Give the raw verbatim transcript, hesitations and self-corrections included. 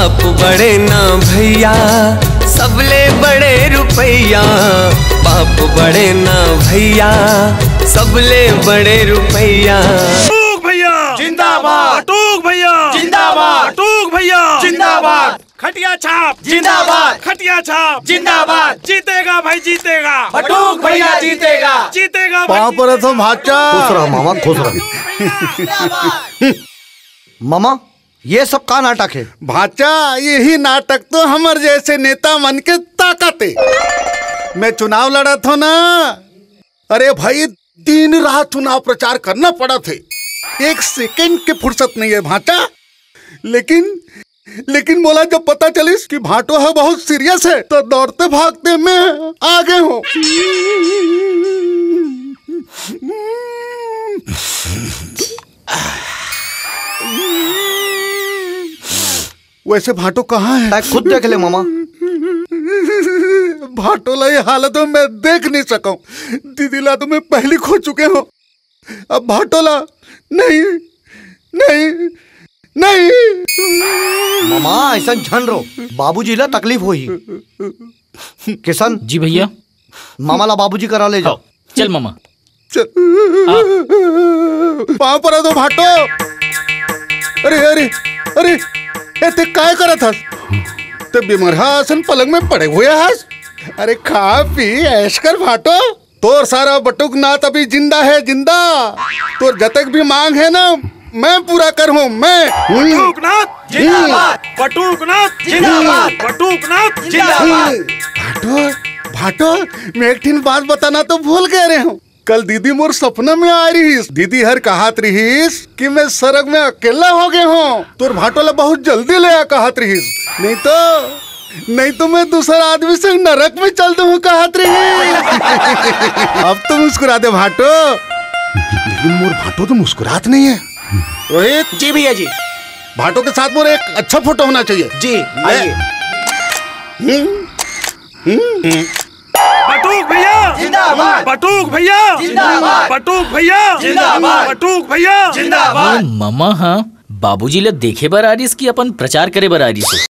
बाप बड़े ना भैया, सबले बड़े रुपैया। बाप बड़े ना भैया, सबले बड़े रुपैया। बटुक भैया जिंदाबाद। बटुक भैया जिंदाबाद। बटुक भैया जिंदाबाद। खटिया छाप जिंदाबाद। खटिया छाप जिंदाबाद। जीतेगा भाई, जीतेगा। बटुक भैया जीतेगा। जीतेगा भाई, पाँव पड़त हो भाचा। खुश रह मामा, खुश रह। मामा, ये सब का नाटक है? भाचा, यही नाटक तो हमर जैसे नेता मन के ताकत है। मैं चुनाव लड़त हो ना, अरे भाई, दिन रात चुनाव प्रचार करना पड़त है, एक सेकंड के फुर्सत नहीं है भाचा। लेकिन, लेकिन मोला जब पता चलिस कि भाटो है बहुत सीरियस है, तो दौड़ते भागते मैं आ गए हूँ। वैसे भाटो कहाँ है? तै खुद देख ले मामा। भाटो ला ये हालत में मैं देख नहीं सकूं। दीदी ला तो मैं पहली खो चुके हूँ। अब भाटो ला नहीं, नहीं, नहीं। मामा, ऐसा झन रो, बाबूजी ला तकलीफ होही। किशन। जी भैया। मामा ला बाबूजी करा ले जाओ। हाँ, चल मामा। चल। हाँ। पाँव पड़त हो भाटो। अरे, अरे, अरे, ए, ते काय करत हस? ते बीमार हा असन पलंग में पड़े हुए हस। अरे, खा पी ऐश कर भाटो। तोर सारा बटुकनाथ अभी जिंदा है, जिंदा। तोर जतक भी मांग है ना, मैं पूरा करहूं, मैं। बटुकनाथ जिंदाबाद। बटुकनाथ जिंदाबाद। बटुकनाथ जिंदाबाद। भाटो, भाटो, मैं एक ठिन बात बताना तो भूल गए रहे हूँ। कल दीदी मोर सपना में आ रहीस। दीदी हर कहत रहीस कि मैं सरग में अकेला हो गए हूँ। तोर भाटो ला बहुत जल्दी ले आ कहत रहीस। नहीं तो, नहीं तो मैं दूसरा आदमी से नरक में चल दूँ कहत रहीस। अब तो मुस्कुरा दे भाटो। लेकिन मोर भाटो तो मुस्कुरात नहीं है। रोहित। जी भैया जी। भाटो के साथ मोर एक अच्छा फोटो होना चाहिए। जी, ले। आइए। हम्म, हम्म। बटुक भैया जिंदाबाद। बटुक भैया जिंदाबाद। बटुक भैया जिंदाबाद। बटुक भैया जिंदाबाद। मामा, हाँ, बाबूजी ला देखे बर आ रहीस कि अपन प्रचार करे बर आ रहीस?